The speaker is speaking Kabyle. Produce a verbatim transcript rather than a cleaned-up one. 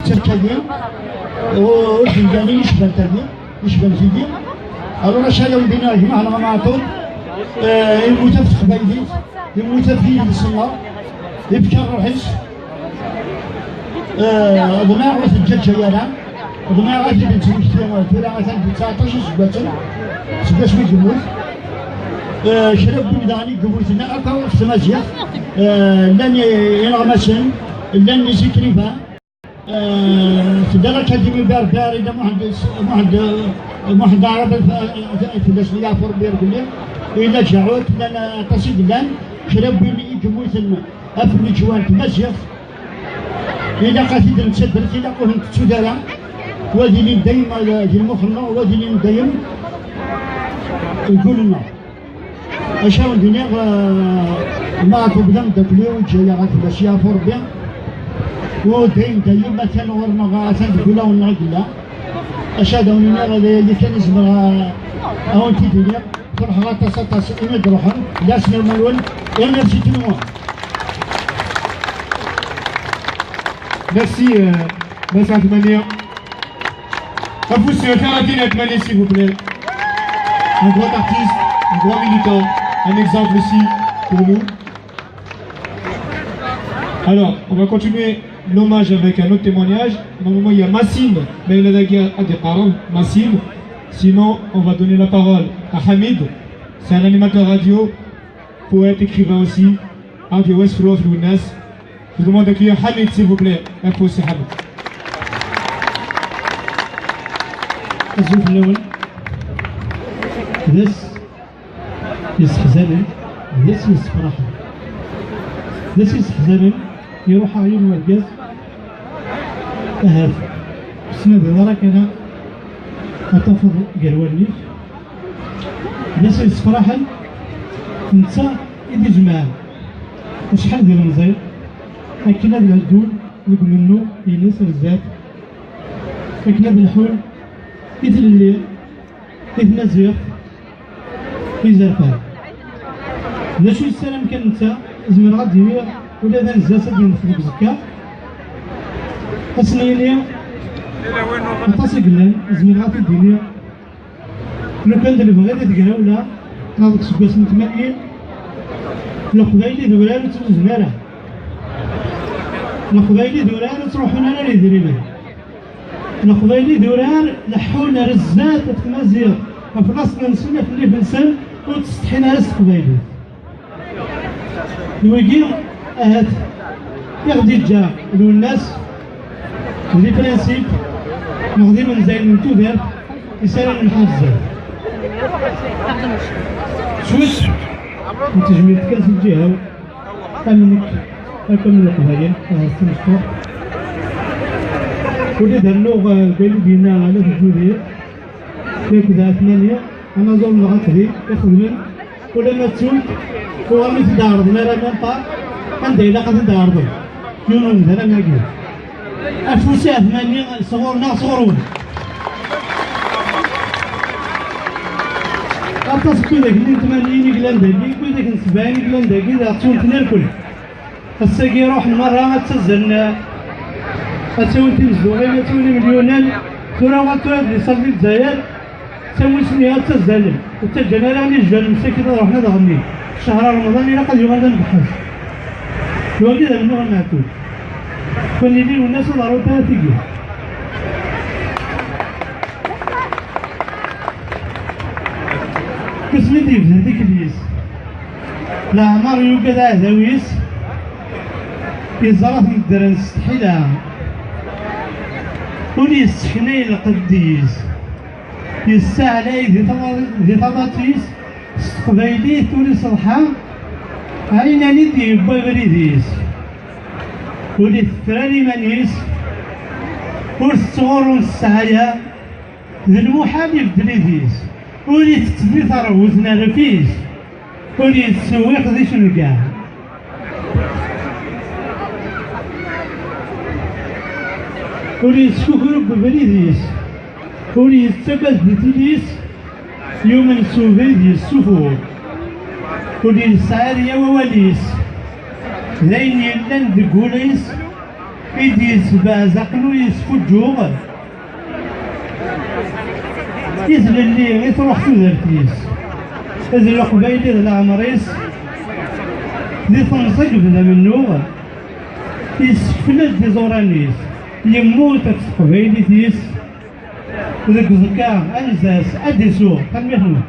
Tagi, ur d-mlalen icban tagi, icban tigi. Alors, acu ara wen-d-iniɣ, gma Ḥemma Ɛaṭur, eh, yemmut ɣef teqbaylit, yemmut ɣef yidles-nneɣ, yefka ṛṛuḥ-is. Eh, ḍmiɛ ur teǧǧaǧǧay ara, ḍmiɛ ad t-id-nettmekti, eh, tura atan d tseɛṭac iseggasen, seg wasmi i yemmut. Eh, kra n wid daɣen i yemmuten akk ɣef tmaziɣt, eh, llan i-, ineɣmasen, llan les écrivains. Eh, tella l'Académie Berbère, yella Muḥend, Muḥend, Muḥend Aɛrab, eh, fell-as ad yeɛfu Rebbi irkelli, yella Jaɛut, llan aṭas i yellan, kra n win i yemmuten ɣef nnejwa n tmaziɣt, ilaq ad t-id-nettader, ilaq ur ten-tettud ara, wa ad ilin dayem, eh, di lmux-nneɣ, wa ad ilin dayem deg wul-nneɣ. Acu ara wen-d-iniɣ, eh, Maɛṭub d ameddakel-iw, yeǧǧa-yaɣ ad fell-as yeɛfu Rebbi. U dayem, dayem, atan ɣur-neɣ, atan deg wulawen-nneɣ i yella. Acu ara wen-iniɣ, d ayagi kan i zemreɣ, eh, ad wen-t-id-iniɣ. Ferḥeɣ aṭas, aṭas imi d-truḥem. D asnerma-nwen. Et merci tout le monde. Merci, euh, Mass Athmani. Afus, euh, Karatin Athmani, s'il vous plaît. Un grand artiste, un grand militant, un exemple aussi pour nous. Alors, on va continuer l'hommage avec un autre témoignage. Normalement, il y a Massine, mais il a la guerre à des parents, Massine. Sinon, on va donner la parole à Hamid. C'est un animateur radio, poète, écrivain aussi. Radio West Road Lunas. Je demande à Hamid, s'il vous plaît. Info, c'est Hamid. Azul fell-awen. D ass yesseḥzanen, d ass yessefraḥen. D ass yesseḥzanen, iruḥ-aɣ yiwen wergaz, ahat ur tettnadiḍ ara kan ad tafeḍ gar wallen-ik. D ass yessefraḥen, netta i d-ijemɛen acḥal d ilemẓi akken ad ɛeddun deg umennuɣ-ines ar zdat, akken ad lḥun i tlelli, i tmaziɣt, i yizerfan. D acu yessaram kan netta, zemreɣ ad d-iniɣ ula d anezzi-s ad d-yenṭeq deg uzekka. Ad sen-yini aṭas i yellan, zemreɣ ad t-id-iniɣ. Lukan d lebɣi di tegrawla, neɣ deg iseggasen n tmanyin, Leqbayel idurar ur ttnuzen ara. Leqbayel idurar ur ttruḥun ara ar yedrimen. Leqbayel idurar leḥḥun ar zdat ɣef tmaziɣt, ɣef laṣel-nsen, ɣef nnif-nsen, ur ttsetḥin ara s teqbaylit. D wigi, ahat, i ɣ-d-yeǧǧa Lwennas d les principes neɣ d imenzayen n tudert i s ara nemḥa zdat. Swis n tejmilt kan s lǧiha-w, am nekk, akk am Leqbayel, ahat s amecṭuḥ. Ula d rnuɣ, eh, deg wayen i d-yenna Ɛla Tǧudir, yak d Ɛetmani, anaẓur n Lɣakdi, ixedmen, ulamma ttun, uɣalen i t-id-ɛerḍen ara même pas anda ilaq ad t-id-ɛerḍen. Yiwen umdan am wagi. Afus i Ɛetmani sɣur-neɣ, sɣur-wen. Aṭas n widak-nni n tmanyin i yellan dagi, n widak n sebɛin i yellan dagi, daɣ ttun-ten irkel. Ass-agi ruḥen merra ad ttazzalen, ad ttawin timezduɣin, ad ttawin imelyunen. Tura uɣal tura ad d-isal di Lezzayer, ttawi sni ad ttazzalen. Ur ttaǧǧan ara inijjan msakit ad ruḥen ad ɣennin. Ccehr Remḍan ilaq ad yuɣal d ameḥḥas. D wagi d amennuɣ n Meɛtub. Kul nili Lwennas ur ḍerrunt ara tigi. Asmi d-yebda tikli-s, leɛmer yugad aɛdaw-is, yeẓra-ten ddren s tḥila. Ur yesseknay lqedd-is, yessaɛlay di taḍa-, di taḍat-is s teqbaylit ur iṣelḥa, ɛinani d-yewwi abrid-is. Ur itetter ara iman-is, ur tettɣurru s ssɛaya, d lmuḥal ibeddel idis, ur itett di teṛbut n rrif-is, ur yettsewwiq di cenga. Ur yettkukru deg ubrid-is, ur yettagad di tili-s, yumen s ubrid yessufuɣ, ur yesɛi ara wawal-is, d ayen yellan deg wul-is, I d-yesbeɛz aqlu yesfuǧǧuɣ, i tlelli i truḥ tudert-is. D leqbayli d leɛmer-is, di temẓi yebda mennuɣ, yessekfel-d iẓuran-is, yemmut ɣef teqbaylit-is. Deg uẓekka anza-s ad d-isuɣ. Tanemmirt-nwen.